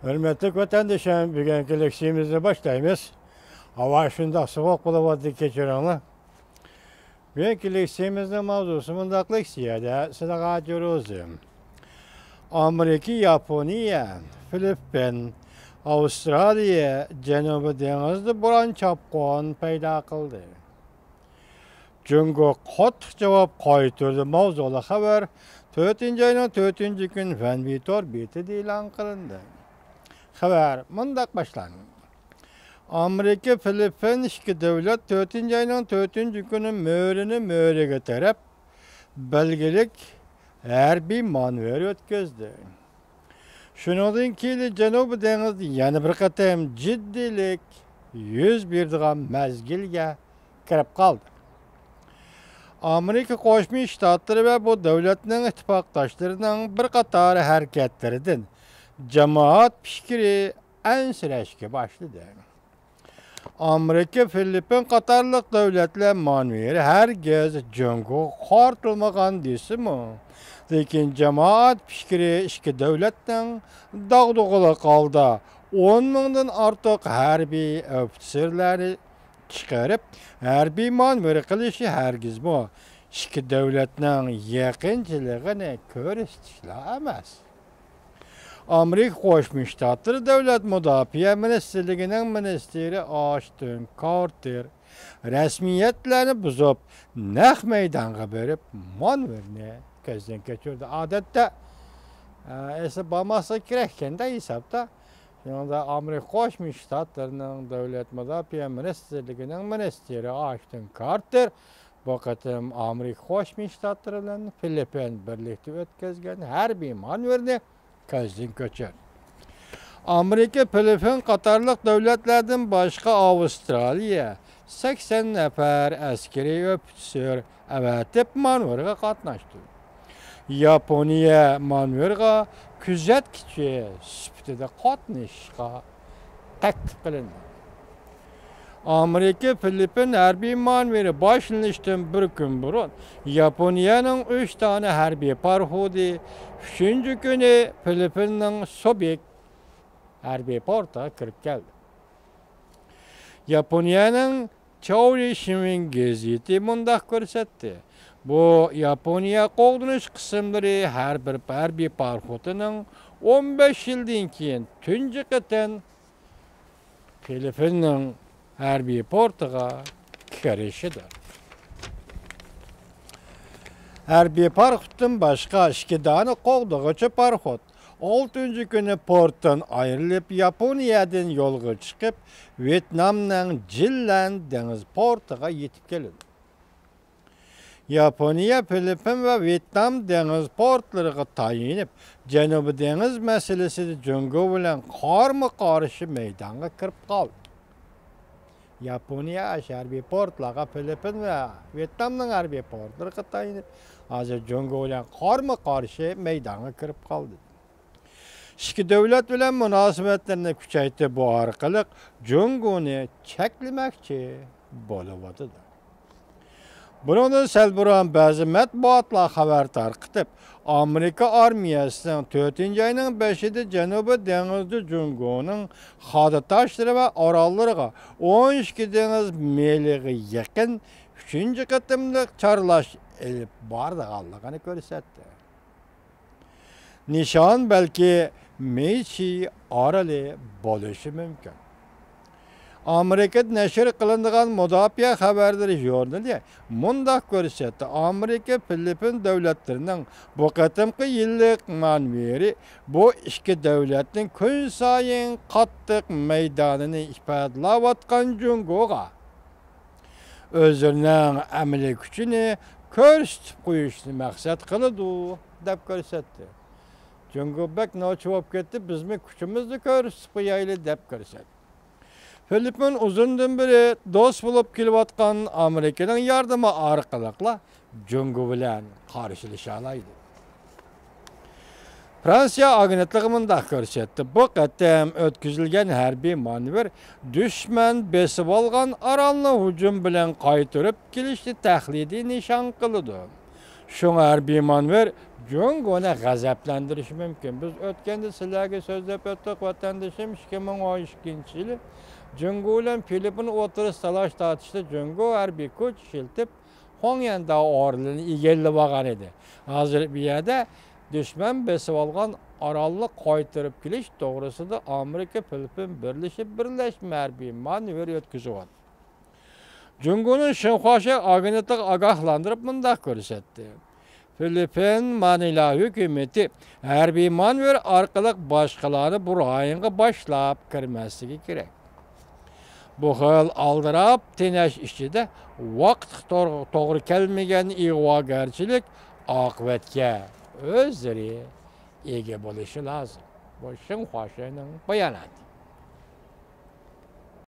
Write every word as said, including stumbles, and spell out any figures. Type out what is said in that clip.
ھۆرمەتلىك ۋەتەندىشىم، بۈگۈنكى لېكسىيىمىزنى باشلايمىز. ھاۋا شۇنداق سوغۇق بولۇۋاتىدۇ، كەچۈرۈڭلار. بۈگۈنكى لېكسىيىمىزنڭ ماۋزۇسى مۇنداق: لېكسىيەدە سىلىغا جۇرۇزى. ئامېرىكا، ياپونىيە، فىلىپپىن، ئاۋسترالىيە جەنۇبىي دېڭىزدا بوران چاپقۇن پەيدا قىلدى. جۇڭگو قاتتىق جاۋاب قايتۇردى ماۋزۇلۇق خەۋەر تۆتىنچى ئاينىڭ تۆتىنچى كۈنى فەنۋى تور بېتىدە ئېلان قىلىندى. خەۋەر مۇنداق باشلاندى. ئامېرىكا، فىلىپپىن ئىككى دۆلەت تۆتىنچى ئاينىڭ تۆتىنچى كۈنى مۈرىنى مۈرىگە تىرەپ، بەلگىلىك ھەربىي مانېۋىر ئۆتكۈزدى. شۇنىڭدىن كېيىن جەنۇبىي دېڭىزدا يەنە بىر قېتىم جىددىيلىك يۈز بېرىدىغان مەزگىلگە كىرىپ قالدى. ئامېرىكا قوشما شتاتلىرى ۋە بۇ دۆلەتنىڭ ئىتتىپاقداشلىرىنىڭ بىر قاتار ھەرىكەتلىرىدىن جامائەت پىكرى ئەنسىرەشكە باشلىدى. ئامېرىكا، فىلىپپىن قاتارلىق دۆلەتلەر مانېۋىرى ھەرگىز جۇڭگوغا قارىتىلمىغان دېسىمۇ، لېكىن جامائەت پىكرى ئىككى دۆلەتنىڭ داغدۇغىلىق ھالدا ئون مىڭدىن ئارتۇق ھەربىي ئوفىتسېرلارنى چىقىرىپ، ھەربىي مانېۋىر قىلىشى ھەرگىزمۇ ئىككى دۆلەتنىڭ يېقىنچىلىقىنى كۆرسىتىشلا ئەمەس. ئامېرىكا قوشما شتاتلىرى دۆلەت مۇداپىئە مىنىستىرلىكىنىڭ مىنىستىرى ئاشتون كارتېر رەسمىيەتلەرنى بۇزۇپ، نەق مەيدانغا بېرىپ، مانېۋىرنى كۆزدىن كەچۈردى. ئادەتتە، ئە، ئەسلى بارماسلىقى كېرەككەندە ھېسابتا. شۇنىڭدا ئامېرىكا قوشما شتاتلىرىنىڭ دۆلەت مۇداپىئە مىنىستىرلىكىنىڭ مىنىستىرى ئاشتون كارتېر بۇ قېتىم ئامېرىكا قوشما شتاتلىرى بىلەن فىلىپپىن بىرلىكتە ئۆتكۈزگەن ھەربىي مانېۋىرنى كۆزدىن كەچۈردى. ئامېرىكا، فىلىپپىن قاتارلىق دۆلەتلەردىن باشقا ئاۋسترالىيە سەكسەن نەپەر ئەسكىرىي ئوفىتسېر ئەۋەتىپ مانېۋىرغا قاتناشتى. ياپونىيە مانېۋىرغا كۆزەتكۈچى سۈپىتىدە قاتنىشىشقا تەكلىپ قىلىندى. ئامېرىكا، فىلىپپىن ھەربىي مانېۋىرى باشلىنىشتىن بىر كۈن بۇرۇن ياپونىيەنىڭ ئۈچ دانە ھەربىي پاراخوتى ئۈچىنچى كۈنى فىلىپپىننىڭ سوبېك ھەربىي پورتىغا كىرىپ كەلدى. ياپونىيەنىڭ چاۋلى شىنۋېن گېزىتى مۇنداق كۆرسەتتى: بۇ ياپونىيە قوغدىنىش قىسىملىرى ھەر بىر ھەربىي پاراخوتىنىڭ ئون بەش يىلدىن كېيىن تۇنجى قېتىم فىلىپپىننىڭ ھەربىي پورتىغا كىرىشىدۇر. ھەربىي پاراخوتتىن باشقا ئىككى دانە قوغدىغۇچى پاراخوت ئالتىنچى كۈنى پورتتىن ئايرىلىپ، ياپونىيەدىن يولغا چىقىپ، ۋيېتنامنىڭ جىنلەن دېڭىز پورتىغا يېتىپ كېلىدۇ. ياپونىيە، فىلىپپىن ۋە ۋيېتنام دېڭىز پورتلىرىغا تايىنىپ، جەنۇبىي دېڭىز مەسىلىسىدە جۇڭگو بىلەن قارمۇ قارشى مەيدانغا كىرىپ قالدى. ياپونىيە ئاشۇ ھەربىي پورتلارغا، فىلىپپىن ۋە ۋيېتنامنىڭ ھەربىي پورتلىرىغا تايىنىپ، ھازىر جۇڭگو بىلەن قارمۇ قارشى مەيدانغا كىرىپ قالدى. ئىككى دۆلەت بىلەن مۇناسىۋەتلىرىنى كۈچەيتىپ، بۇ ئارقىلىق جۇڭگونى چەكلىمەكچى بولۇۋاتىدۇ. بۇنىڭدىن سەل بۇرۇن بەزى مەتبۇئاتلار خەۋەر تارقىتىپ، ئامېرىكا ئارمىيەسىنىڭ تۆتىنچى ئاينىڭ بەشىدە جەنۇبىي دېڭىزدا جۇڭگونىڭ خادا تاشلىرى ۋە ئاراللىرىغا ئون ئىككى دېڭىز مىلىغا يېقىن ئۈچىنچى قېتىملىق چارلاش ئېلىپ بارىدىغانلىقىنى كۆرسەتتى. نىشان بەلكى مېيچى ئارىلى بولۇشى مۇمكىن. ئامېرىكىدا نەشر قىلىنىدىغان مۇداپىئە خەۋەرلىرى ژۇرنىلى مۇنداق كۆرسەتتى: ئامېرىكا، فىلىپپىن دۆلەتلىرىنىڭ بۇ قېتىمقى يىللىق مانېۋىرى بۇ ئىككى دۆلەتنىڭ كۈنسايىن قاتتىق مەيدانىنى ئىپادىلەۋاتقان جۇڭگوغا ئۆزلىرىنىڭ ئەمەلىي كۈچىنى كۆرسىتىپ قويۇشنى مەقسەت قىلىدۇ، دەپ كۆرسەتتى. جۇڭگو بەك نوچى بولۇپ كەتتى، بىزمۇ كۈچىمىزنى كۆرسىتىپ قويايلى، دەپ كۆرسەتتى. فىلىپپىن ئۇزۇندىن بېرى دوست بولۇپ كېلىۋاتقان ئامېرىكىنىڭ ياردىمى ئارقىلىقلا جۇڭگو بىلەن قارشىلىشالايدۇ. فرانسىيە ئاگېنتلىقى مۇنداق كۆرسەتتى: بۇ قېتىم ئۆتكۈزۈلگەن ھەربىي مانېۋىر دۈشمەن بېسىۋالغان ئارالنى ھۇجۇم بىلەن قايتۇرۇپ كېلىشنى تەقلىدىي نىشان قىلىدۇ. شۇڭا ھەربىي مانېۋىر جۇڭگونى غەزەپلەندۈرۈشى مۇمكىن. بىز ئۆتكەندە سىلەرگە سۆزلەپ ئۆتتۇق، ۋەتەندىشىم، ئىككى مىڭ ئون ئىككىنچى يىلى جۇڭگو بىلەن فىلىپپىن ئوتتۇرىسىدا تالاش تارتىشتا جۇڭگو ھەربىي كۈچ ئىشلىتىپ، خۇاڭيەنداۋ ئورۇنلىرىنى ئىگىلىۋالغان ئىدى. ھازىر بۇ يەردە دۈشمەن بېسىۋالغان ئارالنى قايتۇرۇپ كېلىش توغرىسىدا ئامېرىكا، فىلىپپىن بىرلىشىپ بىرلەشمە ھەربىي مانېۋىر ئۆتكۈزۈۋاتىدۇ. جۇڭگونىڭ شىنخۇا شەي ئاگېنتلىقى ئاگاھلاندۇرۇپ مۇنداق كۆرسەتتى: فىلىپپىن مانىلا ھۆكۈمىتى ھەربىي مانېۋىر ئارقىلىق باشقىلارنى بۇ رايونغا باشلاپ كىرمەسلىكى كېرەك. بۇ خىل ئالدىراپ تېنەش ئىچىدە ۋاقىتقا تور-، توغرا كەلمىگەن ئىغۋاگەرچىلىك ئاقىۋەتكە ئۆزلىرى ئىگە بولۇشى لازىم. بۇ شىنخۇا شەينىڭ باياناتى.